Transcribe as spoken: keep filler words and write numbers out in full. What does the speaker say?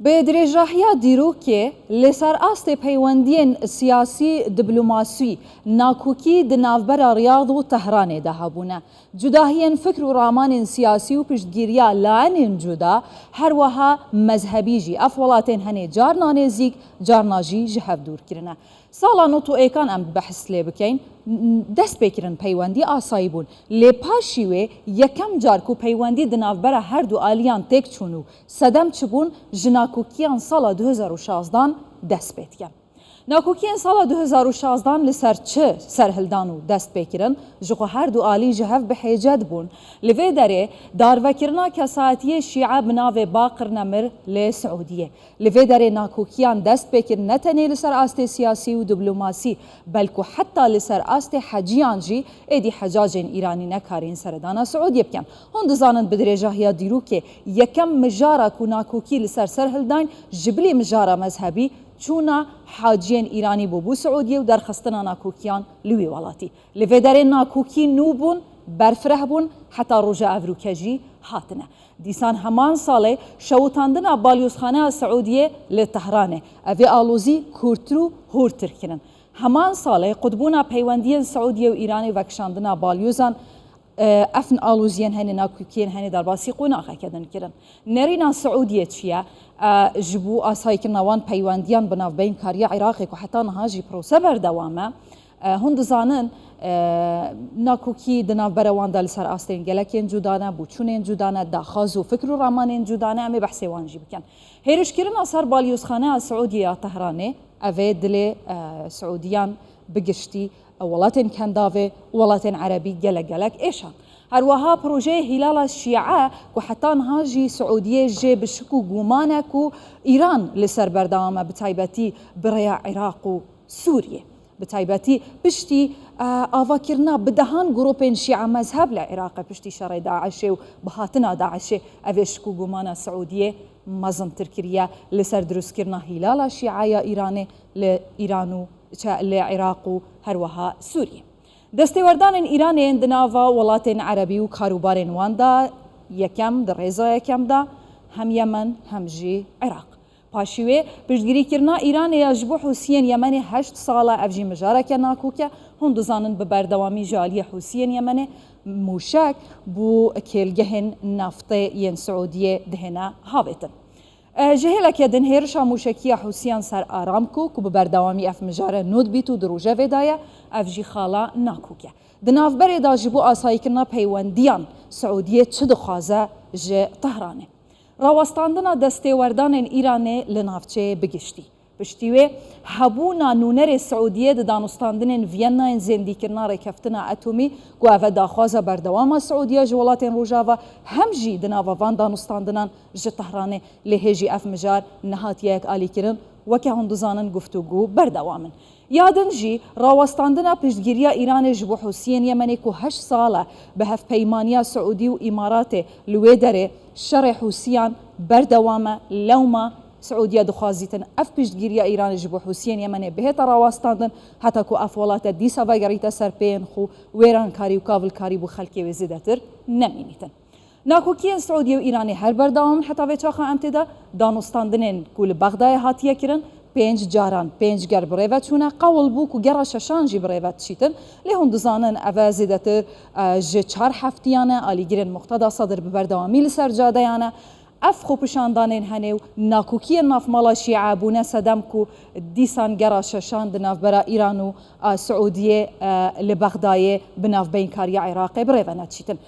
Bi dirêjahiya dîrokê li ser astê peywendiyên siyasî, diplomasî, nakokî di navbera Riyad û Tehranê de hebûne. Cudahiyên fikr û ramanên siyasî û piştgiriya layenên cuda, her wiha mezhebî jî ev welatên henê carna nêzîk, carna jî ji hev dûr kirine. Sala nod û êkan em behs lê bikeyn, dest pê kirin peywendî asayî bûn. Lê paşî wê yekem car ku peywendî di navbera her du aliyan têk çûn û sedem çi bûn, ji nakokiyan sala du hezar û şazdan dest pê dikin. Nakokiyên sala du hezar û şazdan li ser çi serhildan û dest pê kirin? Ji xwe her du alî ji hev bi hêcet bûn. Li vê derê darvekirina kesayetiyê şîe bi navê Baqir Nemir li Siûdiyê. Li vê derê nakokiyan dest pê kir ne tenê li ser astê siyasî û diplomasî, belku heta li ser astê heciyan jî êdî hecacên Îranî nekarîn seredana Siûdiyê bikin. Hûn dizanin bi dirêjahiya dîrokê yekem mijara ku nakokî li ser serhildayn ji bilî mijara mezhebî çûna haciyên Îranî bûbû Siûdiyê û derxistina nakokiyan li wî welatî. Li vê derê nakokî nû bûn, berfireh bûn, heta roja evroke jî hatine. Dîsan heman salê şewitandina balyozxaneya Siûdiyê li Tehranê, evê alozî kûrtir û hûrtir kirin. Heman salê qutbûna peywendiyên Siûdiyê û Îranê, vekişandina balyozan, e, ev aloziyên henê, nakokiyên henê derbasî qonaxeke din kirin. Nerîna Siûdiyê çi ye? E, ji bo asayîkirina wan peywendiyan bi navbeynkariya Iraqê ku heta niha jî prose berdewam e. E, hûn dizanin, e, nakokî di navbera wan de li ser astên gelekên cuda ne, boçûnên cuda ne, daxwaz û fikr û ramanên cuda ne, em ê behsê wan jî bikin. Hêrişkirina ser balyozxaneya Siûdiyê ya Tehranê, ev ê dilê, e, Siûdiyan bi giştî, e, welatên Kendavê û welatên Erebî gelek gelek êşan. Her wiha projeyê Hîlala Şîe ku heta niha jî Siûdiyê jê bi şik û guman e ku Îran li ser berdewam e, bi taybetî bi rêya Iraq û Sûriyê. Bi taybetî piştî, e, avakirina bi dehan grûpên şîe mezheb li Iraqê piştî şerê DAIŞê û bihatina DAIŞê, ev ê şik û gumana Siûdiyê mezintir kiriye li ser dirustkirina Hîlala Şîe ya Îranê li Îran û çe-, li Iraq û her wiha Sûriyê. Destêwerdanên Îranê yên di nava welatên Erebî û karûbarên wan de yekem, di rêza yekem de, hem Yemen hem jî Iraq. Paşî wê, piştgirîkirina Îranê ya ji bo Hûsiyên Yemenê heşt sal e, ev jî mijareke nakok e. Hûn dizanin bi berdewamî ji aliyê Hûsiyên Yemenê mûşek bo kêlgehên naftê yên Siûdiyê dihêne havêtin. E, ji hêleke din hêrişa mûşekî ya Hûsiyan ser Aramco, ku bi berdewamî ev mijare nû dibît û di rojevê de ye, ev jî xala nakok e. Di navberê de ji bo asayîkirina peywendiyan Siûdiyê çi dixwaze ji Tehranê? Rawestandina destêwerdanên Îranê li navçeyê bi giştî. Piştî wê, hebûna nûnerê Siûdiyê di danûstandinên Viyennayên zêndîkirina rêkeftina etomî, ku ev e daxwaza berdewama Siûdiya ji welatên Rojava, hem jî di nava van danûstandinan ji Tehranê, lê hê jî ev mijar nehatiye yekalîkirin, weke hûn dizanin guftûgû berdewam in. Ya din jî, rawestandina piştgiriya Îranê ji bo Hûsiyên Yemenê ku heşt sal e bi hevpeymaniya Siûdî û Îmaratê li wê derê şerê Hûsiyan berdewam e, lewma Siûdiya dixwazîtin ev piştgiriya Îranê ji bo Hûsiyên Yemenê bihête rawestandin, heta ku ev welate dîsa vegerîte ser pêyên xwe, wêrankarî û kavilkarî bo xelkê wê zêdetir nemînîtin. Nakokiyên Siûdiyê û Îranê her berdewam in heta vê çaxa em tê de danûstandinên ku li Bexdayê hatiye kirin, pênc caran, pênc ger bi rê ve çûne, qewl bû ku gera şeşan jî bi rê ve diçîtin. Lê hûn dizanin, ev e zêdetir, e, ji çar heftiyan e, alîgirên Muqteda Sedir bi berdewamî li ser cadeyan e. Ev xwepişandanên henê û nakokiyên navmala Şîe bûne sedem ku dîsan gera şeşan di navbera Îran û, e, Siûdiyê, e, li Bexdayê bi navbeynkariya Iraqê bi rê ve nediçîtin.